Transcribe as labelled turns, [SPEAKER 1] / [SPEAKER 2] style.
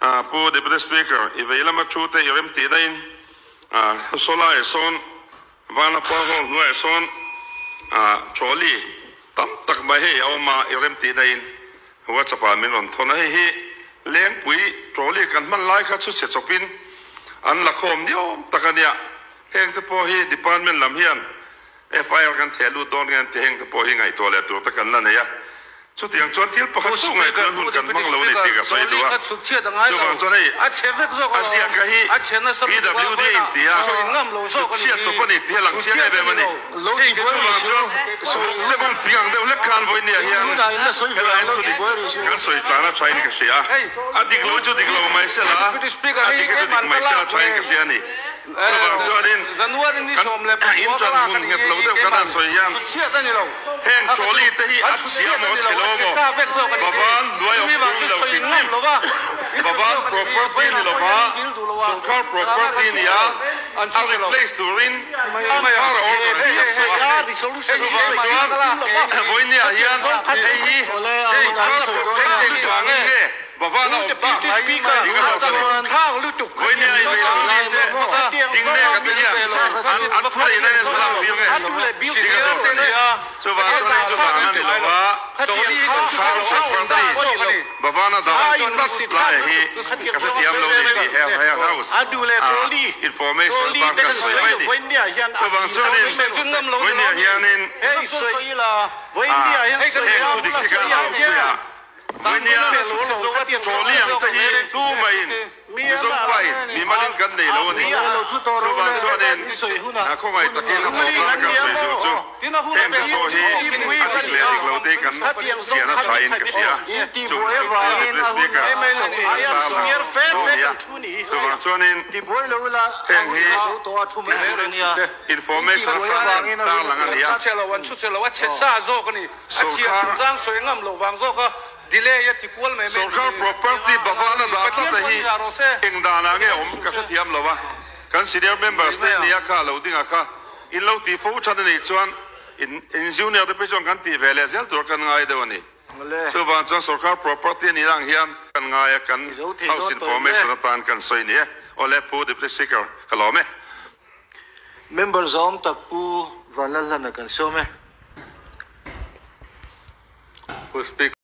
[SPEAKER 1] Pu Deputy Speaker, i vei lama thu te i rem tih daihin sawlaiah sawn Vanapa Hall hnuaiah sawn trolley tam tak mai hei a awm a, i rem tih daihin WhatsApp ah min rawn thawn a, hei hi Lengpui trolley kan hman lai kha chu chhe chawpin an la khawm niawm tak a nia, heng te pawh hi department lam hian FIR kan theh lut dawn nge an ti heng te pawh hi ngaihtuah leh tur te kan la nei a. Chutiang chuan thil pakhat chauh ngaihtuah hun kan hmang lo a ni tih ka sawi duh a. Chuvang chuan hei a ziaka hi PWD in ti a, chhutchhiat chawp a ni tih a lang chiang em em a ni. Chuvang chuan vawk te bul ping ang deuh hlek khan vawinia hian helai thu dik kan sawi tlan a thain ka hria a. A dik lo chu dik lo mai se la, a dik hi chu dik mai se la thain ka hria a ni. Chuvang chuanin kan inṭan hmun nghet lo deuh kan han sawi hian heng trolley te hi a chhia maw a chhe lo maw? Bavan hnuai awm tur ni lo hrim hrim. Bavan property ni lova sawrkar property nia a replace turin sawrkar a order a siam tawh a. Chuvang chuan vawinia hian hei hi sawrkar property vangin nge Bavan a awm tak tih ka zawt a ni. Vawinia in lei lo ni te ding mek a te hian an an thu neihna hian salah tir nge tih ka zawt a ni. Chuvang chuan hei chu vang a ni lo va, Sawrkar property Bavan a dah tlat lai hi ka hrethiam lo ni tih he house ah information atan kan sawi mai a ni. Chuvang chuanin vawinia hianin heng thu dik hi kan auhpui a. Vawinia trolley ang te hi tumaiin Mizo pain mimalin kan nei lo a ni. Chuvang chuanin khawngaih takin a tawp lana kan sawi duh chu heng te pawh hi a dik leh dik lo te kan chian a thain ka hria. Chung chu Deputy Speaker kan tarlang dawn a ni a. Chuvang chuanin heng hi information atan kan tarlang a ni a. Sorkar Sorkar property Bhavan a dah tlat a hi eng danah nge awm ka hrethiam lo a, kan senior members te nia kha lo ding a kha in lo tih fo than a nih chuan in in junior te phei chuan kan tih ve leh zel tur kan ngai deuh a ni. Chuvang chuan sorkar property a nih ang hian kan ngai a kan house information atan kan sawi ni e. Awle Pu Deputy Speaker ka lawm e.
[SPEAKER 2] Member zawm tak Pu Vanlalhlana kan sawm e.
[SPEAKER 3] Pu Speaker.